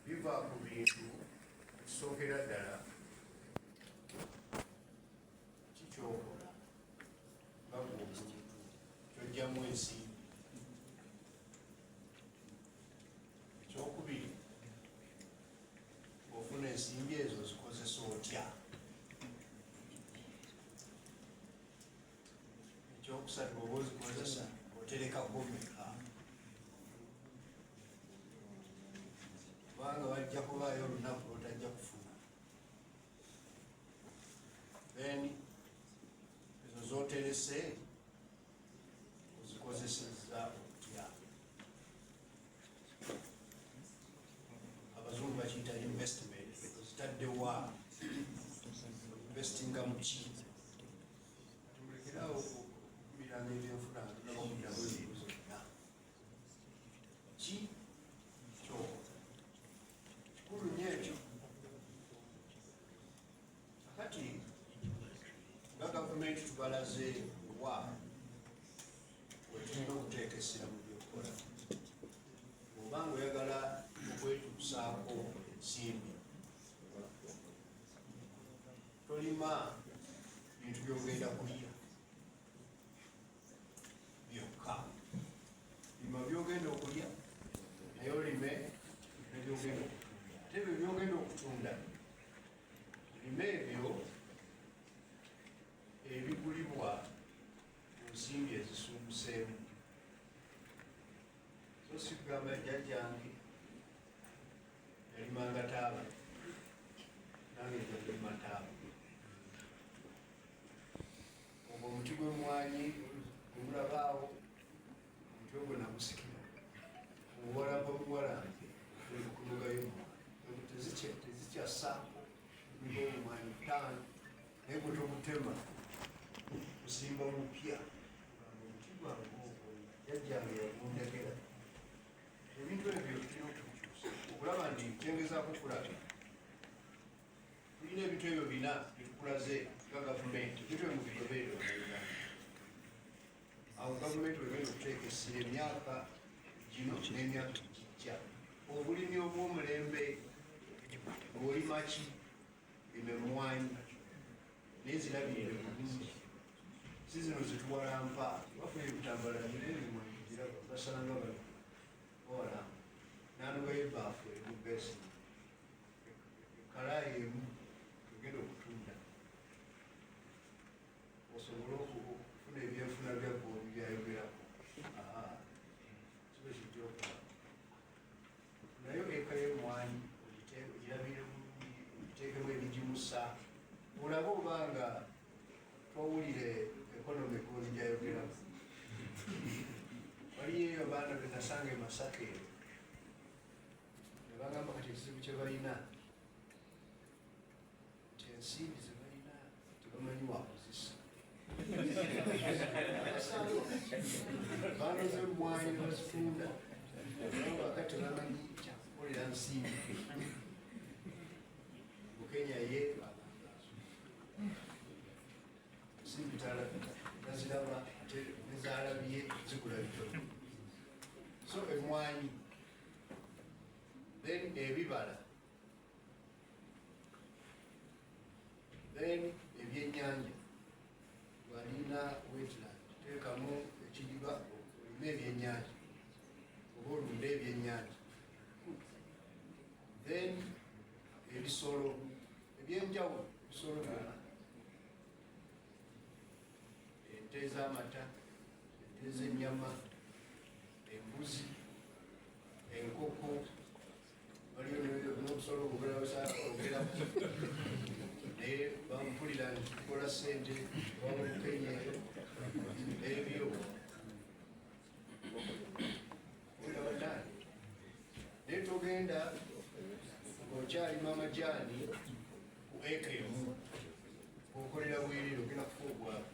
Biva ku bintu ekisookera ddala kikyokola nga gwe omuntu kyojjamu ensimbi. Ekyokubiri, ofuna ensimbi ezo ozikozesa otya? Ekyokusatu, oba ozikozesa oterekako meka? Kubanga wajja kubaayo olunaku lwotajja kufuna. Then ezo zoterese ozikozesezza otya? Abazungu bakiyita investment. Ozitaddewa? Investinga mu ki? Kati mulekerawo okumiranga ebyenfuna nga tunaba kuddamu ebibuuzo byonna. Ki kyokola kikulu nnyo ekyo. Kati nga gavumenti tubalaze wa wetulina okuteeka essira mu byokukola. Oba nga oyagala okwetuusaako ensimbi, tolima bintu byogenda kulya byokka. Lima byogenda okulya, naye olime nebyogenda okutunda. Ate ebyo byogenda okutunda, lima ebyo ebigulibwa mu nsimbi ezisuumuseemu. So si kugamba jjajjange yalimanga taaba, nange nja kulima taaba. Ogwo omuti gw'emmwanyi gwemulabaawo, omuti ogwo nagusikira obuwalampa buwalampe okunogayo emmwanyi. Tezikyassa niga omumwanyi ttaano, naye gwe togutema, kusimba mupya. Omuti gwange ogwo jjajjange yagundekera. Ebintu ebyo tulina okubikyusa okulaba nti kyengezaako okulaga, tulina ebintu ebyo bina byetukulaze nga gavumenti. Ebintu ebyo mubigoberere, Bannayuganda. Awo gavumenti wegenda okuteeka essira emyaka gino n'emyaka egijja. Obulimi obw'omulembe, ng'olima ki? Lima emmwanyi, naye zirabirire bulungi, si zino zituwalampa. Bafuna ebitambala nire emimwanyi giraba basanga bali bawalampa, nanogayo ebbaafu eri mu basement, ekalaayi emu egenda okutunda osobole okufuna ebyenfuna bya boodi byayogerako. Kiba kijja okuba nayo eka y'emmwanyi, ogirabire bulungi, ogiteekemu ebigimusa, olabe obanga towulire economy gondi gyayogerako. Waliyo eyo abaana benasanga e Masaka eyo ne bagamba kati ekizibu kye balina nti ensimbi ze balina tebamanyi wakuzisa. Banoze emmwanyi ne bazitunda, kati tebamanyi kyakukolera nsimbi. Bukenya ye nsimbi taziraba, ate nezalabye zigula bitono. So emwanyi, then ebibala, then ebyenyanja. Walina wetland, teekamu ekidiba olime ebyenyanja oba olunde ebyenyanja. Then ebisolo ebyenjawulo, ebisolo byonna, ente ez'amata, ente ez'ennyama, embuzi, enkoko, waliyo n'obusolo obulala naye bampulira nti tukola sente bamukenya eyo ebyo bannange. Naye togenda ng'okyalima amajaani ku eka emu okolera bwerere, ogenda kufa obwavu.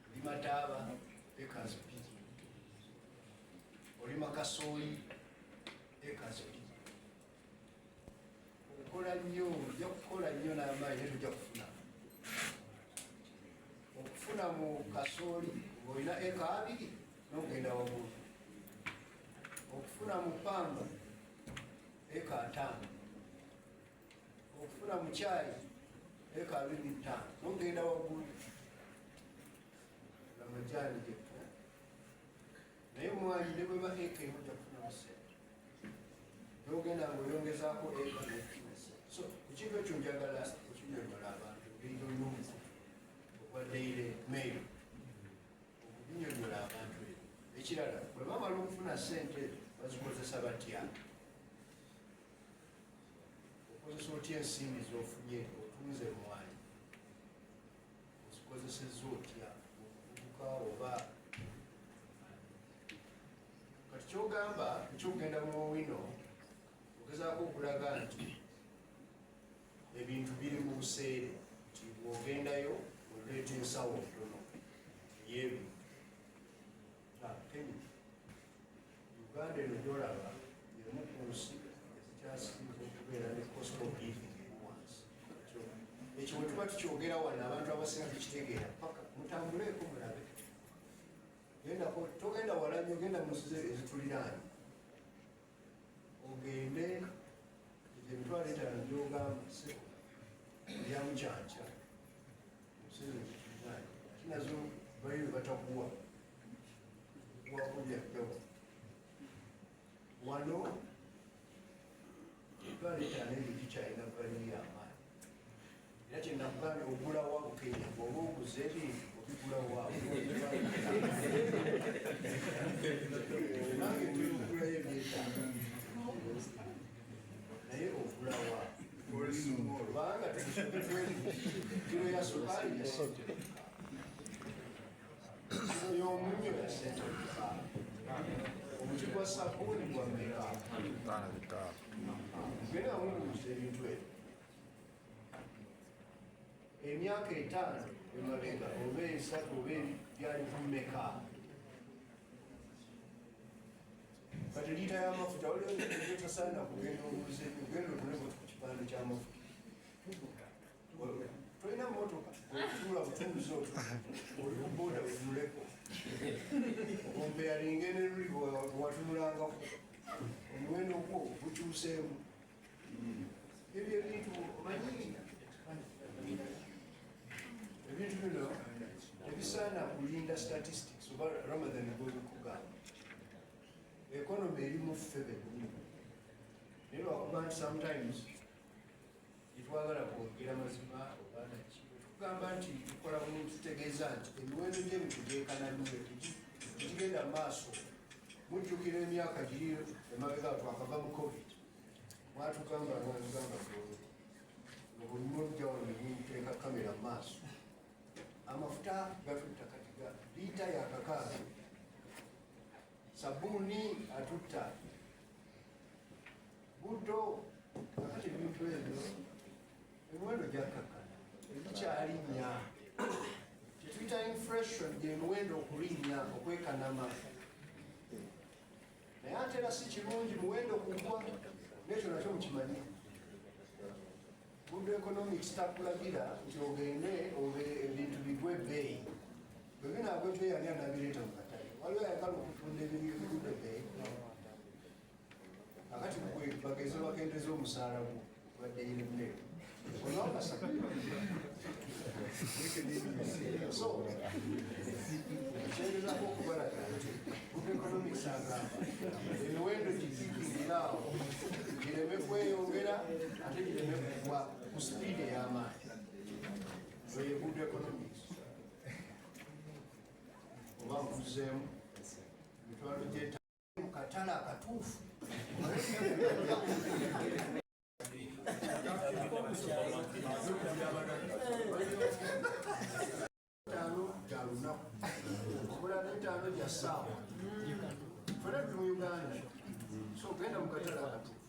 Olima taaba acres 2, olima kasooli acres 2, okola nnyo, ojja kukola nnyo n'amaanyi, naye tojja kufuna. Okufuna mu kasooli ng'olina eka 20 n'ogenda waggulu, okufuna mu pamba. eka 50, okufuna mu kyayi eka 25, nogenda waggulu amajaani gekka. Naye omwanyi ne bweba eka emu ojja kufunamu sente, nogenda ngaoyongezaako eka nokufuna sente. So ekintu ekyo njagala okukinyonyola abantu, engeri gyolina omukutu ogwa Daily Mail okubinyonyola abantu ebyo. Ekirala, bwe bamala okufuna sente ezo bazikozesa batya? Okozesa otya ensimbi zofunye? Otunze emwanyi, ozikozeseza otya omuvubuka? Oba kati kyogamba ekyokugenda mu Owino, ogezaako okulaga nti ebintu biri mu buseere, nti bw'ogendayo oleeta ensawo ntono ey'ebintu. Kenya, Uganda eno gyolaba emu ku nsi ezikyasinza okubeera ne cost of living eri wansi. Ekyo bwe tuba tukyogera wano, abantu abasinga tukitegeera paka mutambuleeko mulabe. Gendako, togenda wala nnyo, genda mu nsi ezituliraanye, ogende egyo 50,000 gyogamba sebo olyamu kyankya mu nsi ezo ezituliraanye, ate nazo bayo batakuwa wakulya jjawo. Wano 50,000 ebyo gikyalina value y'amaanyi. Era kyenakugambye, ogulawa Bukenya? Bw'oba oguza ebintu obigula waawe? Nange ntera okugulayo ebyetaaga, naye ogulawa? Kubanga kiro ya sukaali ya sente, kiro y'omunnyo ya sente meka? Omuti gwa sabuuni gwa meka? Genda mubuuza ebintu ebyo. Emyaka 5 emabega oba 3 oba byali ku mmeka? Kati liita y'amafuta, waliwo ebyotasaana kugenda obuuza ebyo. Genda otule ku kipande ky'amafuta. Tolina motoka, otuula butuuzi, oli ku boda, otunuleko, okompeyalinge ne luli watunulangako, omuwendo gwo gukyuseemu. Ebyo ebintu omanyi, ebintu bino tebisaana kulinda statistics oba Ramadan gwebikugamba. Economy eri mu ffe bennyini, naye lwakuba nti sometimes tetwagala kwogera mazima oba naki. Tukugamba nti tukola bulungi, tutegeeza nti emiwendo gy'ebintu gyekanamye, tegigenda mu maaso. Mujjukira emyaka giri emabega twakava mu COVID, mwatugamba mwatugamba buli mujja wano nemuteeka kamera mu maaso, amafuta gatutta, kati ga liita yakakaaga, sabuuni atutta buddo. Kakati ebintu ebyo emiwendo gyakkakkana, egikyalinnya kyetuyita inflation, gyemiwendo okulinnya okwekanama. Naye ate era si kirungi muwendo kugwa, nekyo nakyo mukimanyi. Good economics takulagira nti ogende ebintu bigwe ebbeeyi. Bwe binaagwa ebbeeyi, ani anabireeta mu katale? Waliwo ayagala okutunda ebintu bigudde ebbeeyi? Akati gwe bageze bakendeza omusaala gwo gwa Daily Mail onokasa. So kyengezako okubalaga nti good economics agamba emiwendo gikikingiraawo gireme kweyongera ate gireme kugwa ku sipiidi ey'amaanyi. Oyo good economics. Oba nkuzeemu emitwalo gyeta mu katale akatuufu. 5 gya lunaku, obulala 5 gya ssaawa. Fena tuli mu Uganda, so genda mu katale akatuufu.